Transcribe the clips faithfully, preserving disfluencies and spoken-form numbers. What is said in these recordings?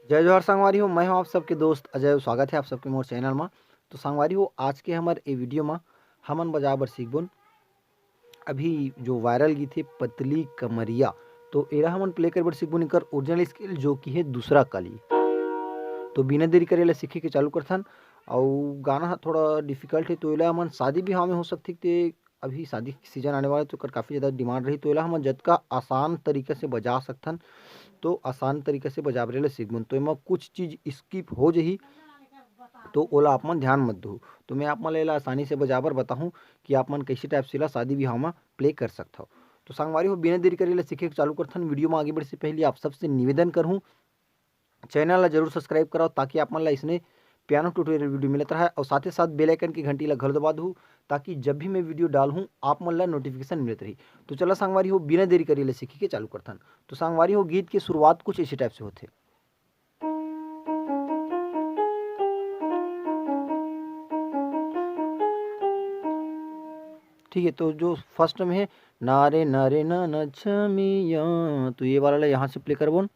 जय जोहार संगवारी हो, मैं हूं आप सबके दोस्त अजय। स्वागत है आप सबके मोर चैनल मा। तो संगवारी हो, आज के हमर ए वीडियो मा हमन बजाए बर सीखबोन अभी जो वायरल गीत हे पतली कमरिया, तो एला हमन प्ले करे बर सीखबोन एकर ओरिजिनल स्केल, जो कि हे दूसरा कली। तो बिना देरी करे एला सीखे के चालू करथन। अउ गाना ह थोड़ा डिफिकल्ट हे, तो एला हमन शादी बिहाव में हो सकथे कि अभी शादी के सीजन आने वाला हे, तो ओकर काफ़ी ज़्यादा डिमांड रही, तो एला हमन जतका आसान तरीका से बजा सकथन, तो आसान तरीका से बजाबरे ले सीखबोन। तो एमा कुछ चीज़ स्किप हो जही, तो ओला आप मन ध्यान मत दू। तो मैं आप मन ला एला आसानी से बजाबर बताहूँ कि आप मन कैसे टाइप से एला शादी बिहाव में प्ले कर सकथव। तो संगवारी हो, बिना देरी करे एला सीखे के चालू करथन। वीडियो में आगे बढ़े से पहले आप सबसे निवेदन करहूँ, चैनल ला जरूर सब्सक्राइब कराओ, ताकि आप मन ला इसने पियानो ट्यूटोरियल वीडियो मिलत रहे और साथ ही साथ बेल आइकन की घंटी ला घलो दबा दू, ताकि जब भी मैं वीडियो डालहूँ, आप मन ला नोटिफिकेशन मिलत रही। तो चला संगवारी हो, बिना देरी करे ले सीखे के चालू करथन। तो संगवारी हो, गीत की शुरुआत कुछ इसी टाइप से होथे। ठीक है, तो जो फर्स्ट में है, "ना रे ना रे ना ना छमिया", तो ये वाला ला यहाँ से प्ले करबोन।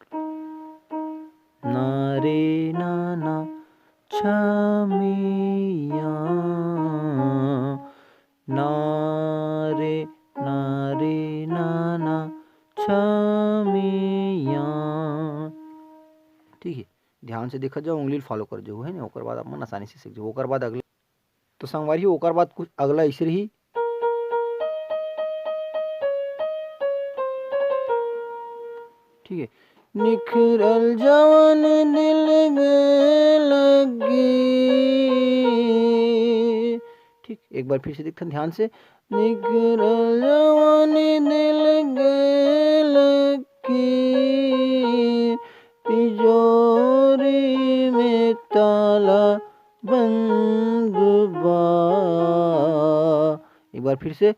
"ना रे ना ना छमिया, ना रे ना रे ना ना छमिया।" ठीक है, ध्यान से देखा जाओ, उंगली फॉलो कर जाओ, है ना। ओकर बाद आप मन आसानी से सीख जाओ। ओकर बाद अगला, तो संगवारी हो, ओकर बाद कुछ अगला ऐसे रही। ठीक है, निखरल जवन दिल में लगी। ठीक, एक बार फिर से देखथन ध्यान से, निखरल जवन दिल में लगी, तिजोरी में ताला बंद बा। एक बार फिर से।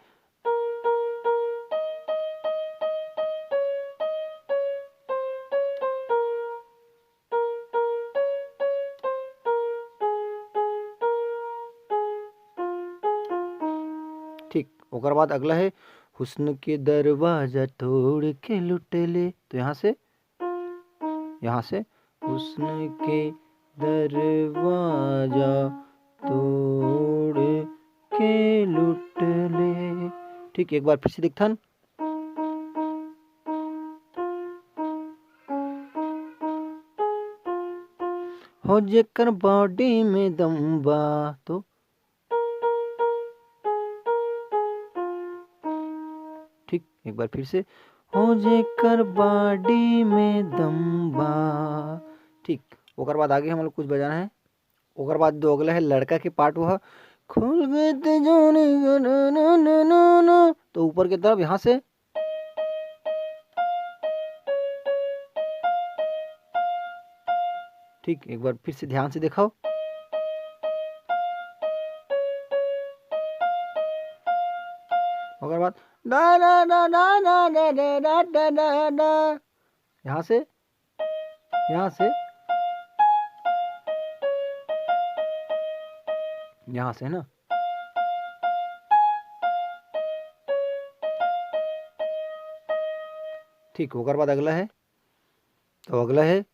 ठीक, ओकर बाद अगला है, "हुस्न के दरवाजा तोड़ के लुट ले।" तो यहाँ से, यहाँ से, "हुस्न के दरवाजा तोड़ के लुट ले।" ठीक, एक बार फिर से देखथन। हो जेकर बॉडी में दम बा, तो ठीक, एक बार फिर से, हो जेकर बॉडी में दम बा। ठीक, ओकर बाद आगे हम लोग कुछ बजाना है। ओकर बाद जो अगला है लड़का के पार्ट, वो है, "खुल गए ते जोनी गा ना ना ना ना ना।" तो ऊपर की तरफ यहाँ से, ठीक, एक बार फिर से ध्यान से देखो। ओकर बाद डा डा डा डा डा डा डा डा डा डा डा। यहाँ से, यहाँ से, यहाँ से ना। ठीक, ओकर बाद अगला है, तो अगला है,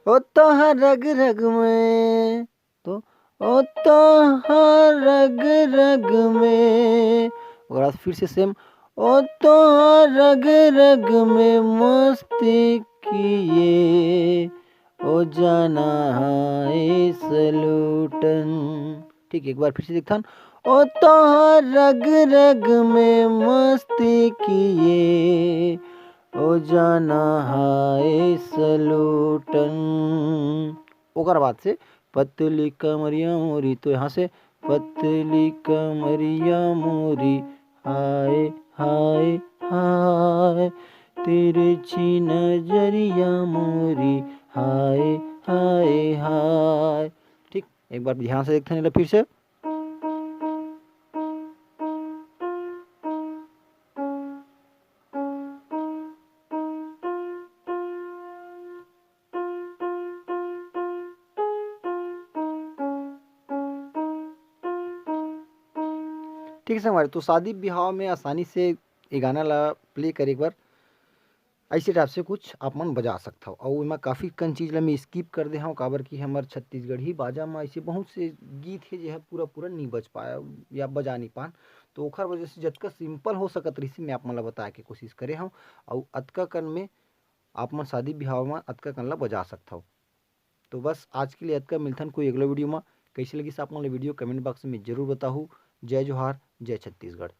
ओ तोहर रग रग में, तो ओ तोहर रग रग में, ओकर बाद फिर से सेम, ओ तोहर रग रग में मस्ती किए, ओ जाना हाय सलूटन। ठीक, एक बार फिर से देखथन, ओ तोहर रग रग में मस्ती किए, ओ जाना हाय सलूटन। ओकर बाद से, पतली कमरिया मोरी, तो यहाँ से, पतली कमरिया मोरी, हाय हाय हाय, तिरछी नजरिया मोरी, हाय हाय हाय। ठीक, एक बार ध्यान से देखथन एला फिर से। ठीक है संगवारी, तो शादी बिहाव में आसानी से ये गाना ला प्ले करे एक बार। ऐसे टाइप से कुछ आप मन बजा सकथव। अउ एमा काफ़ी कन चीज़ ला मैं स्किप कर दे हव, काबर कि हमर छत्तीसगढ़ी बाजा म ऐसे बहुत से गीत हे, जे ह पूरा पूरा नी बज पाए या बजा नी पान। तो ओखर वजह से जतका सिंपल हो सकत रहिस हे, मैं आप मन ला बताए के कोशिश करे हव। अउ अतका कन में आप मन शादी बिहाव म अतका कन ला बजा सकथव। तो बस आज के लिए अतका, मिलथन कोई अगला वीडियो म। कैसे लगिस आप मन ला वीडियो, कमेंट बॉक्स में जरूर बताहू। जय जोहार, जय छत्तीसगढ़।